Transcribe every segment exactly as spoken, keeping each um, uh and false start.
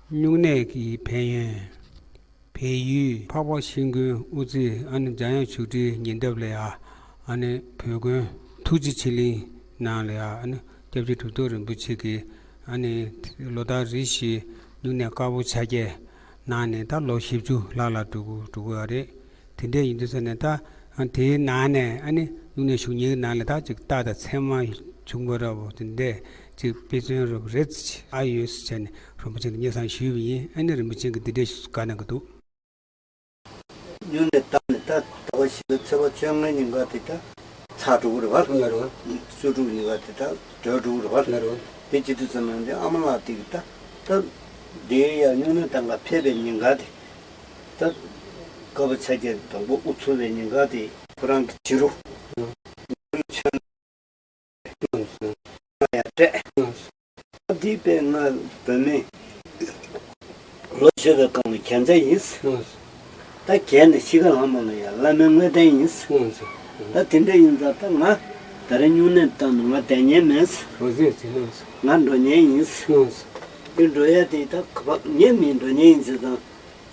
སྨྱུང་གནས་ཀྱི་ཕན་ཡོན། བལ་ཡུལ་འཕགས་པ་ཤིང་ཀུན་དབུ་རྩེ་ཨ་ནི་འཇམ་དབྱངས་ཆོས་ཁྲིའི་ཉེ་འདབས་ལ་ཡ། ཨ་ནི་བོད་དགོན་ཐུགས་རྗེ་ཆེ་གླིང་ནང་ལ་ཡ། ཨ་ནི་སྐྱབས་རྗེ་གྲུབ་ཐོབ་རིན་པོ་ཆེ་གིས་ཨ་ནི་ལོ་ལྟར་རེ་བཞིན་སྨྱུང་གནས་དཀར་པོ་ཆ་བརྒྱད་གནང་ནས་ད་ལོ་བཞི་བཅུ་ལྷག་ལ་འགྲོ་གི་འགྲོ་གི་ཡོད་རེད། དེ་འདྲ་ཡིན་དུས་ཙ་ནས་ད་དེའི་ནང་ནས་ཨ་ནི་སྨྱུང་གནས་བཞུགས་མཁན་གྱི་ནང་ལ་ད་ཅིག་རྟགས་དང་མཚན་མ་བྱུང་བ་འདྲ་བོ་དེ་འདྲས་ཅིག་དཔེ་མཚོན་རབ་རེ་ཅིག་ཨ་ཡོད་ཟེར་བྱས་ནས་རིན་པོ་ཆེ་ལ་སྙན་སེང་ཞུས་པ་ཡིན། ཨ་ནི་རིན་པོ་ཆེ་གིས་འདི་འདྲས་ཞུས་བཀའ་གནང་གི་འདུག། སྨྱུང་གནས་བཏང་ནས་ད་ཟླ་བ་བཞི་པའི་ཚེས་པ་བཅོ་ལྔ་ཉིན་ཀ་དེ་ད་ཚར་འགྲོ་གི་རེད་བ། ལགས་རེད་བ། བཅུ་དྲུག་ཉིན་ཀ་དེ་ད་གྲོལ་འགྲོ་གི་རེད་བ། ལགས་རེད་བ། དེ་བྱེད་དུས་ཙམ་ནས་འདི་ཨ་མ་ལགས་དེ་གིས་ད་ད་དེའི་ཡ་སྨྱུང་གནས་བཏང་ག་ཕེབས་པའི་ཉིན་ཀ་དེ། ད་དཀར་པོ་ཆ་བརྒྱད་དང་པོ་དབུ་ཚུགས་པའི་ཉིན་ཀ་དེ་ཁོ་རང་གི་བྱི་རུ་ཆོན་ཡར་སྤྲད། འདི་པས་ང་བུད་མེད་ལོ་ཆེ་བའི་སྒང་ལ་རྒྱལ་མཚན་ཡིན། ད་རྒྱལ་ནས་གཤིས་ཀ་ལྷ་མོ་ལ་ཡང་བླ་མའི་དངོས་བསྟན་ཡིན། ད་དེ་འདྲ་ཡིན་ཙང་ད་ང་ད་རེས་སྨྱུང་གནས་བཏང་ནས་ང་བསྡད་མཁན་མེད། ང་འགྲོ་མཁན་ཡིན། དེ་འགྲོ་ཡ་དེ་ད་ག་པ་ངས་མིན་འགྲོ་མཁན་ཡིན་ཟེར་ཙང་།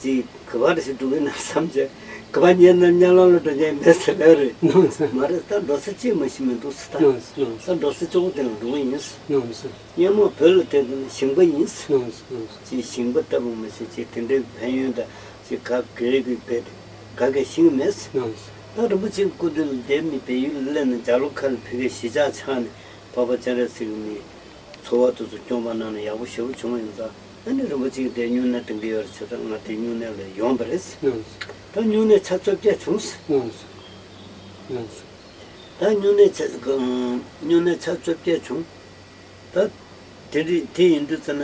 ཅིག་ག་པར་ཞིག་འགྲོ་གི་ན་བསམ་བྱས། ག་པར་ཉལ་ན་ཉལ་ལམ་ལ་འགྲོ་མཁན་མེད་ཟེར་ལབ་རེད། ནོ་ཟེར། མ་རེད། ད་འགྲོ་ས་ཅིག་མ་ཤེས་མི་འདུག་ཟེར། ད་ནོ་ཟེར། ནོ་ཟེར། ད་འགྲོ་ས་གཅིག་པོ་དེ་ལ་འགྲོ་གི་ཡིན་ཟེར། ནོ་ཟེར། སྔོན་མ་བོད་ལ་བསྡད་དུས་ན་ཞིང་པ་ཡིན་ཟེར། ནོ་ཟེར། ནོ་ཟེར། ཅིག་ཞིང་པ་ལྟ་བུ་མ་ཤེས། ཅིག་དེ་འདྲའི་ཕན་ཡོན་དང་ཅིག་ག་གེ་གི་བེད་ག་གེ་ཤེས་ཀྱི་མེད་ཟེར། ནོ་ཟེར། ད་རིན་པོ་ཆེའི་སྐུ་མདུན་ལ་བསྡད་མི་བལ་ཡུལ་ལ་སླེབས་ནས་རྒྱ་ལོ་ཁ་ལ་ཕ་གིར་གཞིས་ཆགས་ཆགས་ནས་འཕགས་པ་སྤྱན་རས་གཟིགས་ཀྱི་མི་འཚོ་བ་དེ་ཚོ་སྐྱོང་བ་གནང་ན་ཡག་པོ་ཞེ་པོ་བྱུང་བ་ཡིན་ཙང་། ཨ་ནི་རིན་པོ་ཆེ་གིས་དེ་སྨྱུང་གནས་གཏོང་གི་ཡོད་རེད་བྱས་ཙང་ང་དེ་སྨྱུང་གནས་ལ་ཡོང་བ་རེད། ད་སྨྱུང་གནས་ཆ་བཅོ་བརྒྱད་བྱུང་། ད་སྨྱུང་གནས་ཆ་སྨྱུང་གནས་ཆ་བཅོ་བརྒྱད་བྱུང་། ད་དེ་རིང་དེ་ཡིན་དུས་ཙ་ན་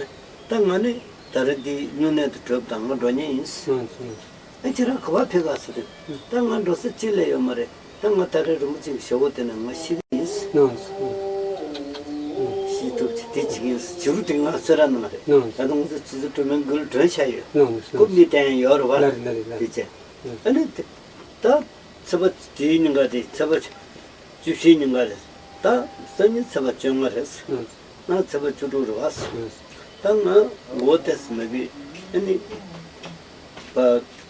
ད་ང་ནི་ད་རེས་འདི་སྨྱུང་གནས་དུ་གྲུབ་དང་ང་འགྲོ་མཁན་ཡིན། ཨ་ཁྱེད་རང་ག་པར་ཕེབས་ག་ཟེར་དུས། ད་ང་འགྲོ་ས་གཅིག་ལས་ཡོད་མ་རེད། ད་ང་ད་རེས་རིན་པོ་ཆེ་གི་ཞལ་སྒོ་དེ་ན་ང་ཤི་གི་ཡིན། ནོ། ཤི་ཐུབ་ཅི་དེ་བྱེད་ཀྱི་ཡིན། བྱི་རུ་དེ་ང་གསོད་ར་ནི་མ་རེད། ནོ། ད་དུང་ང་ཚོ་སྤྱི་ཚོགས་གྲོས་མོལ་འགུལ་གྲོན་བྱ་ཡོད། ནོ། རྐུབ་ནི་བསྟན་ཡོད་རེད་བ། ལ་རེད་ལ་རེད་ལ། དེ་བྱས། ཨ་ནི་དེ་ད་ཚེས་པ་དེའི་ཉིན་ཀ་དེ་ཚེས་པ་བཅུ་བཞིའི་ཉིན་ཀ་རེད། ད་སང་ཉིན་ཚེས་པ་བཅོ་ལྔ་རེད། ནོ། ང་ཚེས་པ་བཅུ་དྲུག་རེད་བ། ད་ང་མགོ་བོ་ཏོག་ཙམ་ན་གི། ཨ་ནི་བ་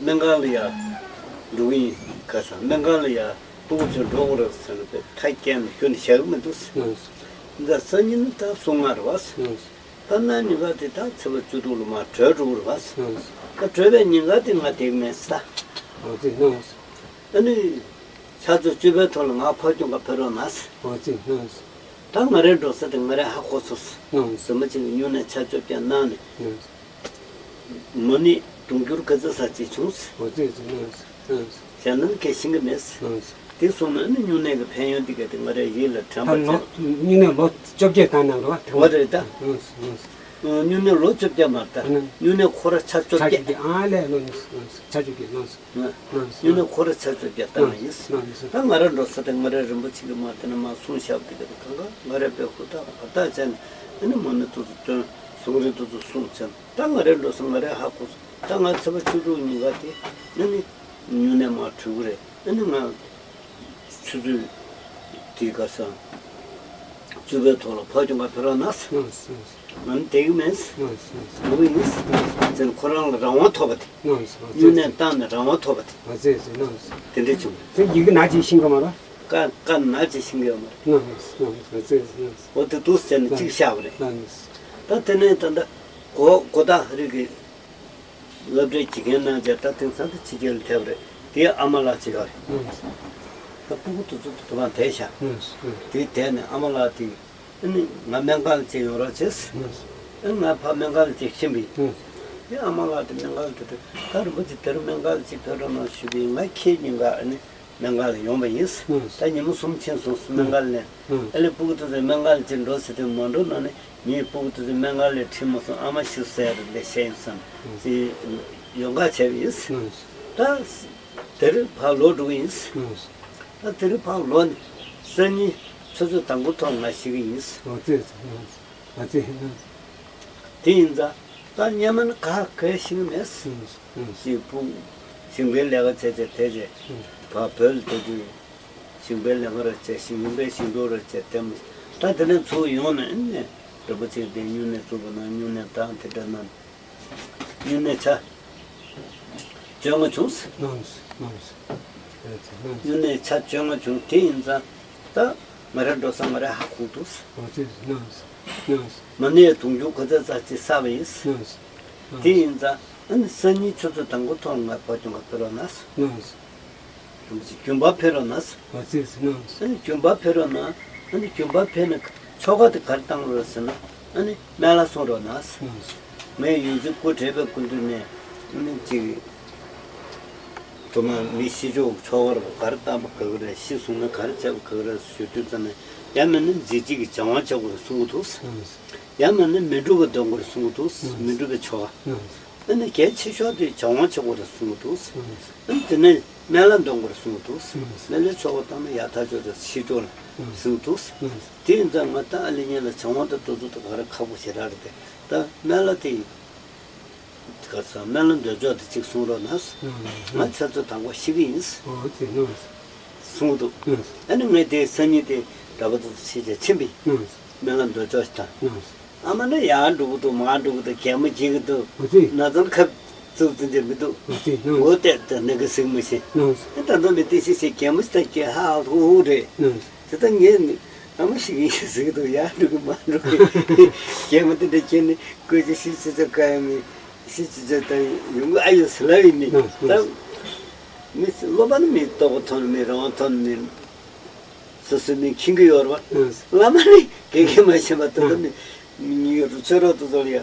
སྨན་ཁང་ལ་ཡ་འགྲོ་གི་ཡིན། ཁ་སང་སྨན་ཁང་ལ་ཡ་སྤུ་གུ་ཚོ་འགྲོ་དགོས་རེད་ཟེར་ནས་ཐག་བཅད་ནས་ཁྱོན་ནས་བཞག་གི་མི་འདུག་ཟེར། འདི་སང་ཉིན་ད་སོ་ལྔ་རེད་བ། ད་གནངས་ཉིན་ཀ་དེ་ད་ཚེས་པ་བཅུ་དྲུག་ལ་མར་གྲོལ་འགྲོ་གི་རེད་བ། ད་གྲོལ་བའི་ཉིན་ཀ་དེ་ང་བསྡད་གི་མེད་ཟེར། འོ་དེ་ནོ། ཨ་ནི། ཆུ་ཚོད་བཅུ་པའི་ཐོག་ལ་ང་ཕར་ཁྱོད་ཀ་ཕེབས་རོགས་གནང་ཟེར། འོ་ཙི་ནོ། ད་ང་རའི་འགྲོ་ས་དེ་ང་རའི་ཧ་གོ་སོང་ཟེར། ནོ། ཟེར་མ་ཅིག་གི་སྨྱུང་གནས་ཆ་བཅོ་བརྒྱད་གནང་ནས། ནོ། མོ་ནི་དུང་འགྱུར་ག་ཚོད་ཟ་ཅིག་བྱུང་ཟེར། འོ་ཙི་ཙི་ནོ་ཟེར། ནོ་ཟེར། ཞེ་ན་ཁས་ཤེས་ཀྱི་མེད་ཟེར། ནོ་ཟེར། དེ་སོང་ན་ནི་སྨྱུང་གནས་ཀྱི་ཕན་ཡོན་འདི་ག་དེ་ང་རའི་ཡིད་ལ་དྲན་པ་ད་ལོ་ཅན། སྨྱུང་གནས་ལོ་བཅོ་བརྒྱད་བཏང་གནང་རོགས་ད། འོ་རེད་ད། ནོ་ཟེར་ནོ་ཟེར། སྨྱུང་གནས་ལོ་བཅོ་བརྒྱད་མ་རེད་ད། ཨ་ནི། སྨྱུང་གནས་ཁོ་ར་ཆ་བཅོ་ཆ་བརྒྱད། བཅོ་བརྒྱད་ཨ་ལས་ལོ་ནོ་ཟེར་ནོ་ཟེར། ཆ་བཅོ་བརྒྱད་ནོ་ཟེར། ནོ། སྨྱུང་གནས་ཁོ་ར་ཆ་བཅོ་བརྒྱད་བཏང་བ་ཡིན། ནོ་ཟེར། ད་ང་ར་འགྲོ་ས་དེ་ང་རའི་རིན་པོ་ཆེ་གི་མ་དེ་ནས་མ་གསུང་བཤད་དེ་ག་དེ་གང་ག་ང་རའི་དཔེ་ཧུར་ཐག་ཧུར་ཐག་བྱས་ནས་ཨ་ནི་མ་ཎི་དེ་ཚོ་བཏོན། གཟུངས་རིང་དེ་ཚོ་གསུངས་བྱས་ནས་ད་ང་རའི་འགྲོ་ས་ང་རའི་ཧ་གོ་སོང་། ད་ང་ཚེས་པ་བཅུ་དྲུག་ཉིན་ཀ་དེ་ཨ་ནི་སྨྱུང་གནས་མར་གྲོལ་གི་རེད། ཨ་ནི་ང་ཆུ་ཚོད་དེ་ག་ས་བཅུ་པའི་ཐོག་ལ་ཕར་ཁྱོད་ཀ་ཕེབས་རོགས་གནང་ཟེར། ནོ་ཟེར། ང་ནི་བསྡད་ཀྱི་མེད་ཟེར། ནོ་ཟེར། ནོ་ཟེར། ནོ་ཡིན་ཟེར། ཟེར་ཁོ་རང་ལ་རང་དབང་ཐོབ་པ་དེ། ནོ་ཟེར། སྨྱུང་གནས་བཏང་ནས་རང་དབང་ཐོབ་པ་དེ། ཨ་ཙི་ཙི་ནོ་ཟེར། དེ་འདྲ་བྱུང་། ཟེར་ཡི་གེ་ནག་ཅིག་ཤེས་ཀྱི་མ་རེད། ཀ་ཀ་ནག་ཅིག་ཤེས་ཀྱི་ཡོད་མ་རེད། ནོ་ཟེར། ནོ་ཟེར། ཨ་ཙི་ཙི་ནོ་ཟེར། འོ་དེ་འདུག་ཟེར་ནས་གཅིག་བཞག་པ་རེད། ནོ་ཟེར། ད་དེ་ནས་ད་ལྟ་གོ་གོ་ཐག་རིག་གི་སློབ་གྲྭའི་དགེ་རྒན་གནང་བྱས་ད་དེང་སང་དུ་ཕྱི་རྒྱལ་ལ་ཐེབས་རེད། དེའི་ཨ་མ་ལགས་ཅིག་ཡོད་རེད། ནོ་ཟེར། ད་སྤུ་གུ་དེ་ཚོ་དུ་མ་བསྡད་ཤག་ནོ་ཟེར། དེའི་བསྡད་ནས་ཨ་མ་ལགས་དེ། ཨ་ནི་ང་སྨན་ཁང་ལ་ཅིག་ཡོང་རོགས་བྱས། ཨ་ནི་ང་ཕར་སྨན་ཁང་ལ་ཅིག་ཕྱིན་པ་ཡིན། ཨ་ཨ་མ་ལགས་དེ་སྨན་ཁང་ལ་དེ་དུས་ད་རིན་པོ་ཆེ་དེར་སྨན་ཁང་ལ་ཅིག་ཕེབས་རོགས་གནང་ཞུས་པ་ཡིན། ང་ཁྱེད་ཉིན་ཀ་ཨ་ནི་སྨན་ཁང་ལ་ཡོང་པ་ཡིན། ད་ཉིན་མོ་གསུམ་ཕྱིན་སོང་སྨན་ཁང་ལ་ནས། ཨ་ལས་སྤུ་གུ་དེ་ཚོ་སྨན་ཁང་ལ་ཅིག་འགྲོ་ཟེར་དུས་མ་འགྲོ་གནང་ནས་ངས་སྤུ་གུ་དེ་ཚོ་སྨན་ཁང་ལ་ཁྲིད་མ་སོང་། ཨ་མ་ཤི་སོང་ཟེར་ལས་བཤད་ཡིན་བསམ་ཅིག་ཡོང་ཁ་བྱས་པ་ཡིན། ད་དེར་ཕར་ལོག་འགྲོ་གི་ཡིན། ད་དེ་རིང་ཕར་ལོག་ནས་སང་ཉིན་ཆུ་ཚོད་དང་པོ་ཐོག་ང་ཤི་གི་ཡིན། ཨོ་ཙི་ཙི། ཨ་ཙི། དེ་ཡིན་ཙང་ད་སྔོན་མ་ནི་ག་གེ་ཤེས་ཀྱི་མེད། ཨུམ། ཨུམ། ཅིག་སྤུ་ཞིང་པའི་ལས་ཀ་བྱས་བྱས་བྱས་བྱས། ཨུམ། ཕར་བོད་ལ་བསྡད་དུས་ཞིང་པའི་ལས་ཀ་ར་བྱས། ཞིང་པའི་ཞིང་འབྲོག་ར་བྱས་བསྡད་མ། ད་དེ་ནས་ཚུར་ཡོང་ནས་ཨ་ནི་རིན་པོ་ཆེ་དེ་སྨྱུང་གནས་བཙུགས་པ་ན་སྨྱུང་གནས་དང་དེ་འདྲ་ན། སྨྱུང་གནས་ཆ་བཅོ་ལྔ་བྱུང་། ལགས་སོ། ལགས་སོ། ལགས་སོ། སྨྱུང་གནས་ཆ་བཅོ་ལྔ་བྱུང་། དེ་ཡིན་ཙང་ད་ང་རང་འགྲོ་ས་ང་རང་ཧ་གོ་འདུག། ཨོ་ཙི། ལགས་སོ། ལགས་སོ། མ་ཎི་དུང་ཕྱུར་ག་ཚོད་ཙམ་ཅིག་བསགས་པ་ཡིན། ལགས་སོ། ལགས་སོ། དེ་ཡིན་ཙང་ཨ་ནི་སང་ཉིན་ཆུ་ཚོད་དང་པོ་ཐོག་ང་ཕར་ཁྱུང་ཁ་ཕེབས་རོགས་གནང་། ལགས་སོ། རིན་པོ་ཆེ་རྒྱུན་པར་ཕེབས་རོགས་གནང་། ཨོ་ཙི་ཙི། ལགས་སོ། ཨ་ནི་རྒྱུན་པར་ཕེབས་རོགས་གནང་། ཨ་ནི་རྒྱུན་པར་ཕེབས་ནས་ཆོ་ག་དེ་ག་རེ་བཏང་རོགས་ཟེར་ན། ཨ་ནི་སྨན་བླ་གསུང་རོགས་གནང་། ལགས་སོ། ངའི་ཡོངས་འཛིན་སྐུ་བགྲེས་པའི་སྐུ་མདུན་ནས་ཨ་ནི་ཅིག་ཐོག་མར་མི་ཤི་ཆོག་ཆོ་ག་རུ་ག་རེ་བཏང་པ་ག་གི་རེད། ཤི་སོང་ན་ག་རེ་བྱས་པ་ག་གི་རེད་ཞུ་དུས་ཙམ་ནས། ཡང་མིན་ན་མཛད་རྗེས་ཀྱི་སྦྱང་བ་བྱེད་དགོས་རེད་གསུང་གི་འདུག། ལགས་སོ། ཡང་མིན་ན་མི་འགྲུབ་པ་འདོན་དགོས་རེད་གསུང་གི་འདུག། ལགས་སོ། མི་འགྲུབ་པའི་ཆོ་ག། ལགས་སོ། ཨ་ནི་གལ་ཆེ་ཤོས་དེ་སྦྱང་བ་བྱེད་དགོས་རེད་གསུང་གི་འདུག། ཨ་ནི་དེ་ནས་སྨན་བླ་འདོན་དགོས་རེད་གསུང་གི་འདུག། སྨན་བླའི་ཆོ་ག་བཏང་ན་ཡག་ཐག་ཆོད་རེད། ཤི་ཆོག་ལ་གསུང་གི་འདུག། དེ་ཡིན་ཙང་ང་ད་ཨ་ལེ་ཉེ་ལ་བྱང་བ་དང་འགྲོ་ཚུལ་དང་ག་རེ་ཁག་པོ་ཞེ་དྲག་རེད་པས། ད་སྨན་བླ་དེ་ག་ས་སྨན་བླ་འདོན་ཆོག་དེ་གཅིག་གསུང་རོགས་གནང་། ང་ཆུ་ཚོད་དང་པོ་ཤི་གི་ཡིན་གསུང་གི་འདུག། ཨ་ནི་ངས་དེ་སང་ཉིན་དེ་གྲྭ་པ་ཚོ་ཤི་བྱས་ཕྱིན་པ་ཡིན། སྨན་བླ་འདོན་ཆོག་ཞིག་དང་། ཨ་མ་ནི་ཡར་འགྲོ་གི་འདུག། མར་འགྲོ་གི་འདུག། གད་མོ་བྱེད་ཀྱི་འདུག། ཨོ་ཙི། ན་ཚོད་ཁ་བཙུགས་ཙམ་ཅིག་མི་འདུག། ཨོ་ཙི། ལགས་སོ། མགོ་བཏེགས་ཏེ་ནི་གི་ཟིག་མི་ཤེས། ལགས་སོ། ཨེ་ད་དུང་མི་དེ་ཤི་ཤི་གད་མོ་ཞིག་ད་སྐྱེ་ཧ་ཧ་ཧུ་ཧུ་རེད། ལགས་སོ། དེ་ད་ངས་ནི་ཨ་མ་ཤི་གི་ཡིན་ཟེར་གི་འདུག། ཡར་འགྲོ་གི་མར་འགྲོ་གི། གད་མོ་དེ་འདྲ་བྱས་ནས་སྐུ་མཁྱེན། ཤི་ཆུ་ཚོད་ག་ཡང་མེད། ཤི་ཆུ་ཚོད་ད་ཡོང་གི་ཨ་ཡོད་ཟེར་ལབ་ཡིན་ནི། ལགས་སོ། ད་མི་སློབ་མ་ནི་མི་ལྟོ་གོས་ཐོན་ནི་མེད། རང་དབང་ཐོན་ནི་མེད། སོ་སོའི་མིང་མཁྱེན་གྱི་ཡོད་རེད་པ། ཨང་། བླ་མ་ནི་གན་གན་མ་ཤེས་པ་དེ་ཚོ་ནི་མི་ཡོད་རུ་ཚོད་རོགས་དེ་ཚོ་ལ་ཡ།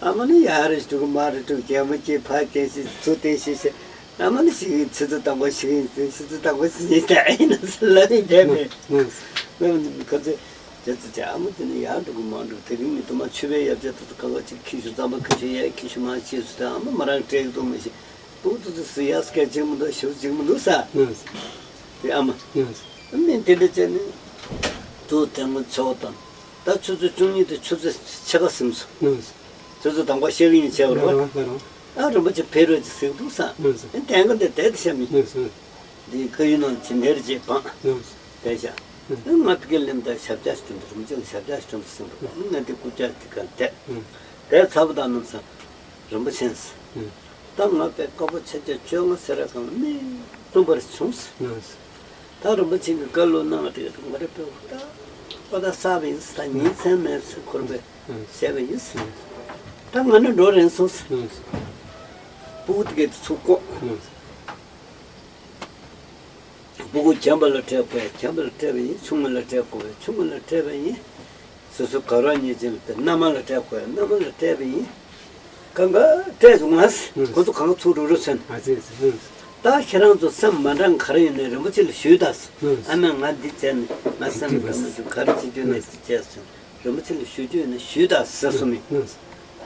ཨ་མ་ནི་ཡར་རེ་འགྲོ་གི་མར་རེ་འགྲོ་གི། གད་མོ་བྱེད། ཕར་བསྟན་ཤིག་ཚུར་བསྟན་ཤིག་ཟེར། ཨ་མ་ནི་ཤི་གི་ཡིན། ཆུ་ཚོད་དང་པོ་ཤི་གི་ཡིན་ཟེར། ཆུ་ཚོད་དང་པོ་ཤི་གི་ཡིན་ཟེར། ཨེ་ཡིན་ན་ཟེར་ལབ་ཡིན་དེ་མེད། ཨང་། ཨ་མ་ནི་ཁ་ཚོད་དེ་ཚོ་བྱས། ཨ་མ་དེ་ནི་ཡར་འགྲོ་གི་མར་འགྲོ་གི། དེ་རིང་ནི་དུ་མ་ཆུ་བའི་ཡབ་ཆ་དེ་ཚོ་ག་བ་ཅིག་ཁྱི་ཤུ་རྩམ་པ་ཁ་ཤུ་ཡ་ཁྱི་ཤུ་མ་ཤེས་སུ་དང་། ཨ་མ་མ་རང་སྤྲད་གི་འདུག་མི་ཤེས། ཨུ་ཏུ་ཏུ་སི་ཡ་སྐད་ཅིག་མི་འདུག། ཞུ་ཅིག་མི་འདུག་ས། ཨང་། དེ་ཨ་མ། ཨང་། མི་དེ་འདྲ་བྱས་ནས་དུ་དེ་མོ་ཆོག་དང་། ད་ཆུ་ཚོད་བཅུ་གཉིས་དེ་ཆུ་ཚོད་ཕྱེད་ཀ་ཟིན་སོང་། ཨང་། ཆུ་ཚོད་དང་པོ་ཤི་གི་ཡིན་བྱས་པ་རེད་པ། ཨ་རིན་པོ་ཆེ་ཕེབས་རོགས་ཅིག་ཟེར་གི་འདུག་ས། ཨང་། དེ་ག་འདི་བསྡད་དེ་བཤད་མི། ཨང་། འདི་ཁ་ཡུལ་ནང་ཇི་འདྲར་བྱེད་པང་། ཨང་། བསྡད་བཞག། ཨང་། ང་ཕ་གིར་སླེབས་དུས་ཞབས་བཀྱག་ཞིག་བསྐྲུན་འདུག། རིན་པོ་ཆེ་ལ་ཞབས་བཀྱག་ཞིག་བསྐྲུན་འདུག་ཟེར་འདུག། ང་འདི་རྐུབ་བཀྱག་འདི་ག་བསྡད། ཨང་། བསྡད་ཚར་བ་དང་ནམ་སང་རིན་པོ་ཆེ། ཨང་། ད་ང་དཔེ་དཀར་པོ་ཆ་བརྒྱད་བཅོ་ལྔ་ཟེར་ར་གང་མི་བཙུམ་པར་བྱུང་ཟེར། ཨང་། ད་རིན་པོ་ཆེ་གིས་བཀའ་སློབ་གནང་བ་དེ་ང་རེ་དཔེ་ད་པ་ད་བསགས་པ་ཡིན་ཟེར། ད་ཉིན་མཚན་མེད་ཟེར། ཁོ་རང་དཔེ་བཤད་པ་ཡིན་ཟེར། ད་ང་ནི་འགྲོ་རན་སོང་ཟེར། ཨང་། སྤུ་གུ་དེ་གས་དེ་ཚུར་བཀོག། ཨང་། སྤུ་གུ་གྱམ་པ་ལ་སྤྲད་དགོས་ཡ་གྱམ་པ་ལ་སྤྲད་པ་ཡིན། ཆུང་མ་ལ་སྤྲད་དགོས་ཡ་ཆུང་མ་ལ་སྤྲད་པ་ཡིན། སོ་སོ་ག་རོགས་ཉེ་ཅན་ལ་སྤྲད། མནའ་མ་ལ་སྤྲད་དགོས་ཡ་མནའ་མ་ལ་སྤྲད་པ་ཡིན། གང་ག་སྤྲད་བྱུང་ང་། ཨང་། ཁོ་ཚོ་གང་ག་ཚུར་རུག་རུག་ཟེར། ཨ་ཙི་ཙི། ཨང་། ད་ཁྱེད་རང་ཚོ་སེམས་མ་འདྲ་ག་རེ་ཡོད་ནའི་རིན་པོ་ཆེ་ལ་ཞུས་དང་ཟེར། ཨང་། ཨ་མས་ང་འདི་བྱས་ནས་ང་སེམས་མ་འདྲ་མ་འདུག། ག་རེ་བྱེད་རྒྱུ་ནས་འདི་བྱས་ཟེར། རིན་པོ་ཆེ་ལ་ཞུ་རྒྱུ་ཡོད་ན་ཞུས་དང་ཟེར་གསུངས་མི། ཨང་།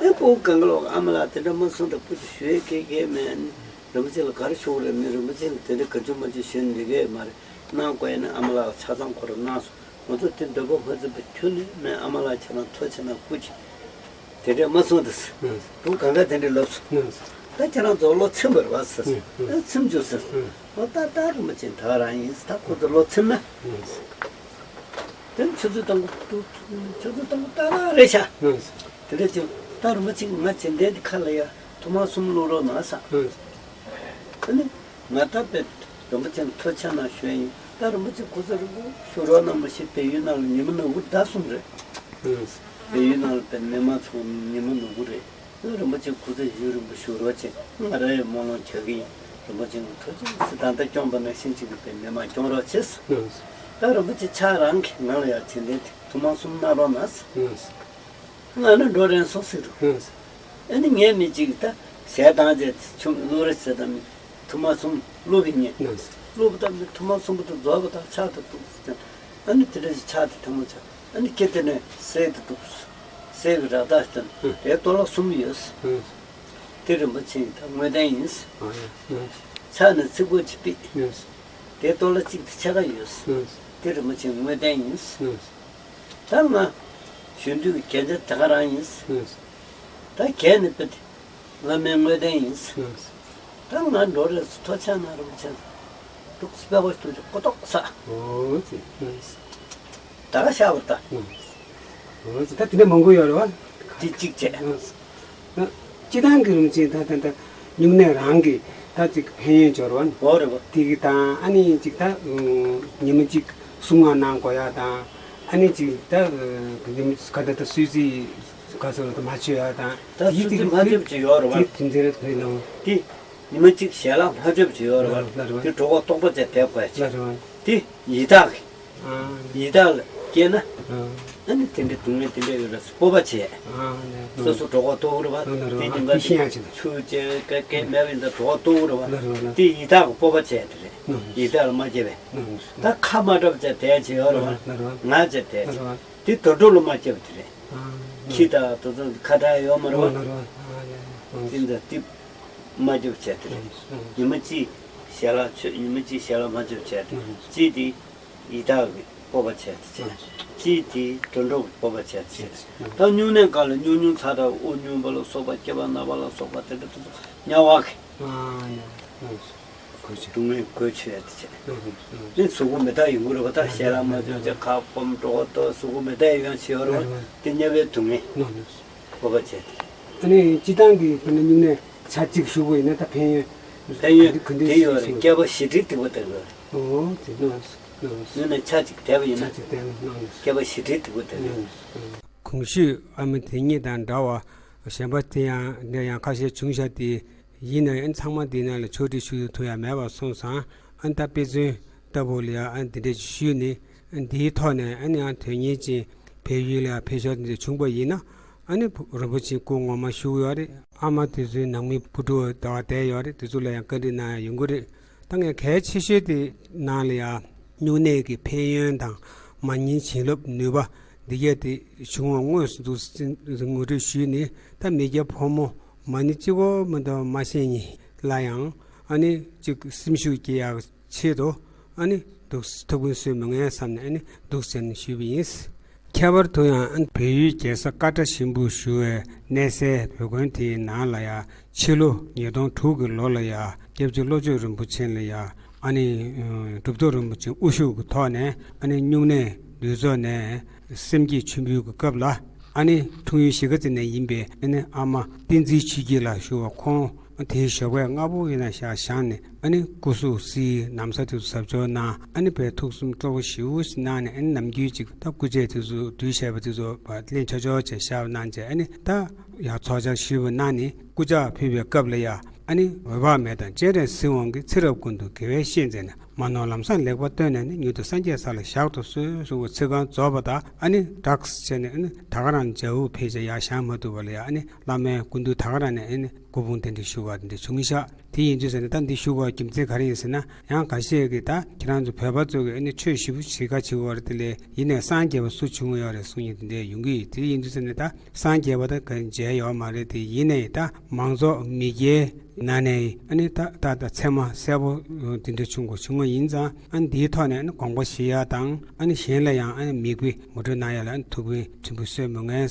ཨེ་སྤུ་གུ་གང་ག་ལོག་ཨ་མ་ལགས་དེ་འདྲ་མ་གསུངས་དང་། སྤུ་གུ་ཞུ་ཡས་སྐད་སྐད་མེད། རིན་པོ་ཆེ་ལ་ག་རེ་ཞུ་དགོས་རེད། མི་རིན་པོ་ཆེ་ལ་དེ་འདྲ་ག་ཅུ་མ་ཅུ་ཞུ་འདི་གས་མ་རེད། གནང་དགོས་ཡིན་ན་ཨ་མ་ལགས་ཆ་ཚང་ཁོ་རང་གནང་སོང་། ང་ཚོ་དེ་འདོད་པ་མ་ཚིམ་པ་ཁྱོན་ནས་མེད། ཨ་མ་ལགས་ཁྱེད་རང་ཐུགས་རྗེ་གནང་། སྐུ་མཁྱེན། དེ་འདྲས་མ་གསུངས་དང་ཟེར། ཨང་། སྤུ་གུ་གང་ག་དེ་འདྲས་ལབ་སོང་། ཨང་། ད་ཁྱེད་རང་ཚོ་བློ་ཚིམ་པ་རེད་པ་ཟེར། ཨང་། ཨ་ཚིམ་བཅུག་ཟེར། ཨང་། ཨོ་ད་ད་རིན་པོ་ཆེ་ད་ག་རང་ཡིན་ཟེར། ད་ཁོ་ཚོ་བློ་ཚིམ་ན། ཨང་། དེ་ནས་ཆུ་ཚོད་དང་པོ་ཆུ་ཚོད་དང་པོ་ཏག་ཏག་རེད་ཤག། ཨང་། དེ་འདྲ་བྱས་ད་རིན་པོ་ཆེ་ང་བྱེད་འདས་འདི་ཁ་ལ་ཡ་ཐུར་མ་གསུམ་བླུགས་རོགས་གནང་ཟེར། ཨང་། ཨ་ནི་ང་ད་དཔེ་རིན་པོ་ཆེ་ལ་ཐུགས་རྗེ་གནང་ཞུ་ཡ་ཡིན། ད་རིན་པོ་ཆེ་སྐུ་ཚེ་རིང་པོ་བཞུགས་རོགས་གནང་། མ་གཞི་བལ་ཡུལ་ནང་ལ་ཉི་མ་ནུབ་གི་རེད། ཟླ་གསུམ་རེད། ཨང་། བལ་ཡུལ་ནང་ལ་དཔེ་མི་མང་ཚོ་ཉི་མ་ནུབ་གི་རེད། རིན་པོ་ཆེ་སྐུ་ཚེ་ཡུན་རིང་པོ་བཞུགས་རོགས་བྱེད། ང་རང་ཡང་སྨོན་ལམ་རྒྱག་གི་ཡིན། རིན་པོ་ཆེ་ཐུགས་རྗེ་ཆེ། ད་ལྟ་སྐྱོང་པ་ནང་བཞིན་ཅིག་གི་དཔེ་མི་མང་སྐྱོང་རོགས་བྱེད་ཟེར། ད་རིན་པོ་ཆེ་ཕྱག་རང་གིས་ང་ལ་ཡང་བྱེད་འདས་དེ་ཐུར་མ་གསུམ་གནང་རོགས་གནང་ཟེར། ང་ནི་འགྲོ་རན་སོང་ཟེར་འདུག། ཨ་ནི་ངས་མི་གཅིག་ད་ཞལ་བཏང་རྗེས་ཆུང་བླུག་རེ་ཟེར་དང་མི། ཐུར་མ་གསུམ་བླུགས་པའི་ཉིན། ཨང་། བླུགས་པ་དང་མི་ཐུར་མ་གསུམ་པོ་དེ་རྫོགས་པ་དང་ཕྱག་དེ་བཏུགས་ཟེར། ཨ་ནི་དེ་འདྲ་ཞིག་ཕྱག་དེ་ཐལ་མོ་སྦྱར། ཨ་ནི་ཁྱེད་དེ་ནས་གསེར་དེ་བཏུགས། གསེར་གྱི་རག་ཐག་དེ་ནས་དེའི་ཏོ་ལ་གསུམ་ཡོད། ཨང་། དེ་རིན་པོ་ཆེ་ད་དངོས་བསྟན་ཡིན། ཨང་། ཕྱག་ནས་ཚིགས་པོ་གཅིག་ཕུད། ཨང་། དེའི་ཏོ་ལ་གཅིག་དེ་ཕྱེད་ཀ་ཡོད། ཨང་། དེ་རིན་པོ་ཆེ་དངོས་བསྟན་ཡིན། ཨང་། ད་ང་གཞོན་དུས་ཀྱི་རྒྱན་ཆ་དེ་ག་རང་ཡིན། ཨང་། ད་རྒྱན་ནི་དཔེ་དེ། བླ་མའི་དངོས་བསྟན་ཡིན། ཨང་། ད་ང་འགྲོ་རེས་སུ་ཐོ་ཆག་ན་རུང་ཆེན། འདུག་སྤེ་གོ་ཐུག་ཅིག་ཀོ་ཏོག་ས། ཨོ་ཙི། ཨང་། ད་ག་ཤ་བར་ད། ཨང་། ཨོ་ཙི། ད་དེ་འདྲ་མང་པོ་ཡོད་རེད་བ། ཅི་གཅིག་བྱས། ཨང་། ཨ། སྤྱིར་བཏང་གི་རིན་པོ་ཆེ་ད་ད་ད་སྨྱུང་གནས་རང་གི་ད་ཅིག་ཕན་ཡོན་འབྱོར་བ་ནི། འོ་རེད་བ། དེ་གི་དང་ཨ་ནི་ཅིག་ད་ཉི་མ་གཅིག་གསུང་ངག་གནང་དགོས་ཡ་དང་། ཨ་ནི་ཅིག་ད་ཉི་མ་ག་ད་ད་གསོལ་ཚིགས་ག་ཚོད་ད་མ་མཆོད་ཡ་དང་། ད་གསོལ་ཚིགས་མ་མཆོད་ཅིག་ཡོད་རེད་བ། དེ་དེ་འདྲ་རེད་ལ། དེ་ཉི་མ་གཅིག་ཞལ་ལག་མ་མཆོད་ཅིག་ཡོད་རེད་བ། ལ་རེད་བ། དེ་གྲོད་ཁོག་ལྟོགས་པ་བྱས་བསྡད་དགོས་ཅིག་ལ་རེད་བ། དེ་ཡི་དྭགས་ཀྱི། ཨ། ཡི་དྭགས་ལ་སྐྱེས་ན། ཨ། ཨ་ནི་དེ་འདྲའི་སྡུག་བསྔལ་དེ་འདྲ་ཡོད་ལ་སྤོབས་པ་བྱས། ཨ་ནི། སོ་སོ་གྲོད་ཁོག་ལྟོགས་རེད་བ། ལ་རེད་བ། དེ་ཉིན་དེ་ཤི་ཡང་ཆེ་ཆུ་བཅད་སྐད་སྐད་མེད་པ་ཡིན་ད་གྲོད་ཁོག་ལྟོགས་རེད་བ། ལ་རེད་བ། དེ་ཡི་དྭགས་ཀྱི་སྤོབས་པ་བྱས་དེ་རེད། ལ་རེད། ཡི་དྭགས་ལ་མ་སྐྱེས་པས། ལ་རེད། ད་ཁ་མ་གྲགས་བྱས་བསྡད་ཅིག་ཡོད་རེད་བ། ལ་རེད་བ། ང་བྱས་བསྡད་ཅིག་ལ་རེད་བ། དེ་དུད་འགྲོ་ལ་མ་སྐྱེས་པ་དེ་རེད། ཨ། ཁྱི་དང་དེ་ཚོ་ཁ་གྲགས་ཡོད་མ་རེད་བ། ལ་རེད་བ། ཨ་ཡ་ཡ། དེ་འདྲ་དེ་མ་སྐྱེས་པ་བྱས་དེ་རེད། ལ་རེད། ཉི་མ་གཅིག་ཞལ་ལག་མཆོད། ཉི་མ་གཅིག་ཞལ་ལག་མ་མཆོད་བྱས་ཏེ། ཨ། གཅིག་དེ་ཡི་དྭགས་ཀྱི་སྤོབས་པ་བྱས་ཏེ་བྱས། ཨ། གཅིག་དེ་དུད་འགྲོ་གི་སྤོབས་པ་བྱས་ཏེ་བྱས། ད་སྨྱུང་གནས་སྒང་ལ་སྨྱུང་སྨྱུང་ཚ་དྲག་དབུགས་སྨྱུང་བ་ལ་སོགས་པ་སྐྱེ་བ་ན་བ་ལ་སོགས་པ་དེ་འདྲ་དེ་ཚོ་དམྱལ་བ་གི། ཨ་ཡ། ཨ། གོ་ཆེ། སྡུག་བསྔལ་གོ་ཆེ་ཡ་དེ་བྱས། ཨ། ཨ། ནི་གཟུགས་པོ་མི་རྟག་ཡོང་གི་རེད་བ། ད་ཞལ་ལག་མ་མཆོད་ཅིག་ཁ་སྐོམ་གྲོད་ཁོག་ལྟོགས་གཟུགས་པོ་མི་རྟག་ཡོང་བྱས་ཡོད་རེད་བ། དེ་དམྱལ་བའི་སྡུག་བསྔལ། ཨ། ཨ། སྤོབས་པ་བྱས་ཏེ། ཨ་ནི་སྤྱིར་བཏང་གི་དཔེར་ན་སྨྱུང་གནས་ཚར་གཅིག་བཞུགས་པ་ཡིན་ན་ད་ཕན་ཡོན་ཕན་ཡོན་ག་འདྲ་དེ་ཡོད་རེད། སྐྱེ་བ་བཞི་ཁྲིར་ཐིགས་པ་བཏབ་ཡོད་རེད། ཨོ་དེ་གནང་སོང་། གནང་སོང་། སྨྱུང་གནས་ཚར་གཅིག་བསྡད་པ་ཡིན་ན། ཚར་གཅིག་བསྡད་ན་གནང་སོང་། སྐྱེ་བ་བཞི་ཁྲིར་ཐིགས་པ་བཏབ་ཡོད་རེད། གནང་སོང་། གོང་ཞུས་ཨ་མ་དེ་ཉིད་དང་འདྲ་བ་གཞན་པ་དེ་ཡང་འདྲ་ཡང་ཁ་ཤས་བྱུང་ཤག་དེ་ཡིན་ན་ཡང་ཚང་མ་དེ་ནང་ལ་ཕྱོགས་སྒྲིག་ཞུ་ཐུབ་ཡ་མེད་པ་སོང་ཙང་། ཨ་ནི་ད་དཔེ་མཚོན་ལྟ་བུ་ལ་ཡང་ཨ་ནི་དེ་འདྲ་ཞིག་ཞུས་ནས། ཨ་ནི་དེའི་ཐོག་ནས་ཨ་ནི་ཡང་དོན་གཉེར་ཅན་བལ་ཡུལ་ལ་ཡང་ཕེབས་ཞོར་དེ་འདྲ་བྱུང་པ་ཡིན་ན། ཨ་ནི་རིན་པོ་ཆེ་སྐུ་ངོ་མ་བཞུགས་ཡོད་རེད། ཨ་མ་དེ་ཚོའི་ནང་མི་བུ་ཕྲུག་ཟླ་བ་བསྡད་ཡོད་རེད། དེ་ཚོ་ལ་ཡང་བཀའ་འདྲི་གནང་ཡ་ཡོང་གི་རེད། ད་ངས་གལ་ཆེ་ཤོས་དེ་ནང་ལ་ཡང་སྨྱུང་གནས་ཀྱི་ཕན་ཡོན་དང་མ་ཎིའི་བྱིན་རླབས་ནུས་པ་འདི་གས་དེ་བྱུང་བ་དངོས་སུ་འདུག་ངོ་སྤྲོད་ཞུས་ནས། ད་མི་སྐྱ་ཕོ་མོ་མ་ཎི་གཅིག་པོ་མ་གཏོགས་མ་ཤེས་མཁན་ལ་ཡང་ཨ་ནི་གཅིག་སེམས་ཤུགས་སྐྱེ་ཡག་ཆེད་དུ། ཨ་ནི་འདུག་ཐུགས་ཕན་གསོས་མི་ངན་བསམ་ནས་ཨ་ནི་འདུག་ཟེར་ནས་ཞུས་པ་ཡིན། ཁྱད་པར་དུ་ཡང་ཨ་ནི་བལ་ཡུལ་རྒྱལ་ས་ཀ་ཏྲ་ཞིམ་པོར་བཞུགས་པའི་གནས་སའི་བོད་དགོན་དེའི་ནང་ལ་ཡང་ཕྱི་ལོ་ཉིས་སྟོང་དྲུག་གི་ལོ་ལ་ཡང་སྐྱབས་རྗེ་བློ་ཆོས་རིན་པོ་ཆེ་ལ་ཡང་ཨ་ནི་གྲུབ་ཐོབ་རིན་པོ་ཆེ་དབུ་བཞུགས་ཀྱི་ཐོག་ནས་ཨ་ནི་སྨྱུང་གནས་འདུས་ཚོགས་ནས་སེམས་བསྐྱེད་མཆོད་འབུལ་གྱི་སྐབས་ལ། ཨ་ནི་འཁྲུངས་ཡུལ་གཞིས་ཀ་རྩེ་ནས་ཡིན་པའི་ཨ་ནི་ཨ་མ་བསྟན་འཛིན་ཆོས་སྐྱིད་ལགས་ཞུ་བ་ཁོང་དེའི་ཞོགས་པའི་སྔ་པོ་ཡིན་ན་ཞག་བཞག་ནས་ཨ་ནི་སྐུ་གཟུགས་བསིལ། ན་བཟའ་དེ་ཚོ་གཟབ་མཆོར་གནང་། ཨ་ནི་བས་ཐུགས་སེམས་སྤྲོ་པོ་ཞེ་པོ་ཞིག་གནང་ནས། ཨ་ནི་ནམ་རྒྱུན་ཅིག་ད་སྐུ་ཆས་དེ་ཚོ་དུས་བྱས་པ་དེ་ཚོ་ལེན་ཆོག་ཆོག་བྱས་བཞག་གནང་བྱས། ཨ་ནི་ད་ཡང་ཚོགས་བཅར་ཞུས་པ་གནང་ནས་སྐུ་ཕྱག་ཕུལ་བའི་སྐབས་ལ་ཡང་ཨ་ནི་འོད་དཔག་མེད་དང་སྤྱན་རས་གཟིགས་དབང་གིས་ཚེ་རབས་ཀུན་ཏུ་དགེ་བའི་བཤེས་མཛད་ན། མ་ནོར་ལམ་བཟང་ལེགས་པར་སྟོན་ནས་ནི། མྱུར་དུ་སངས་རྒྱས་ས་ལ་བཞག་ཏུ་གསོལ་གསུངས་པའི་ཚིག་རྐང་རྫོགས་པ་དང་། ཨ་ནི་དྲག་བྱས་ནས་ཨ་ནི་ད་ག་རང་འཇའ་འུར་ཕེབས་བྱས་ཡར་བཞེངས་མ་ཐུབ་པ་ལ་ཡང་ཨ་ནི་བླ་མའི་སྐུ་མདུན་ད་ག་རང་ནས་ཨ་ནི་སྐུ་ཕུང་རྟེན་འབྲེལ་ཞུ་བ་འདི་འདྲ་བྱུང་ཤག་དེ་ཡིན་དུས་ཟེར་ནས་ད་འདི་ཞུ་བར་རྒྱུ་མཚན་ག་རེ་ཡིན་ཟེར་ན། ཡང་འགའ་ཤས་ཀྱིས་ད་ཁྱེད་རང་ཚོ་བོད་པ་ཚོ་གིས་ཨ་ནི་ཆོས་ཞེ་པོ་བྱེད་ཁ་བྱེད་ཀྱི་ཡོད་རེད། དེ་ལས་ཡིན་ནའི་སངས་རྒྱས་པ་སུ་བྱུང་ཡོད་རེད་གསུང་མཁན་དེ་འདྲ་ཡོང་གི་ཡོད། དེ་ཡིན་དུས་ཟེར་ནས་ད་སངས་རྒྱས་པ་ད་ག་མཇལ་ཡོད་མ་རེད། དེ་ཡིན་ནའི་ད་མང་ཚོགས་མི་སྐྱའི་ནང་ནས་ཨ་ནི་ད་ད་ད་མཚན་མ་གསལ་པོ་དེ་འདྲ་བྱུང་དགོས་བྱུང་བ་ཡིན་ཙང་། ཨ་ནི་འདིའི་ཐོག་ནས་ཨ་ནི་དགོངས་པ་བཞེས་ཡ་དང་། ཨ་ནི་གཞན་ལ་ཡང་ཨ་ནི་མིག་དཔེ་ངོ་སྤྲོད་གནང་ཡ་ལ་ཨ་ནི་ཐུགས་ཕན་ཆེན་པོ་གསོས་མི་ངན་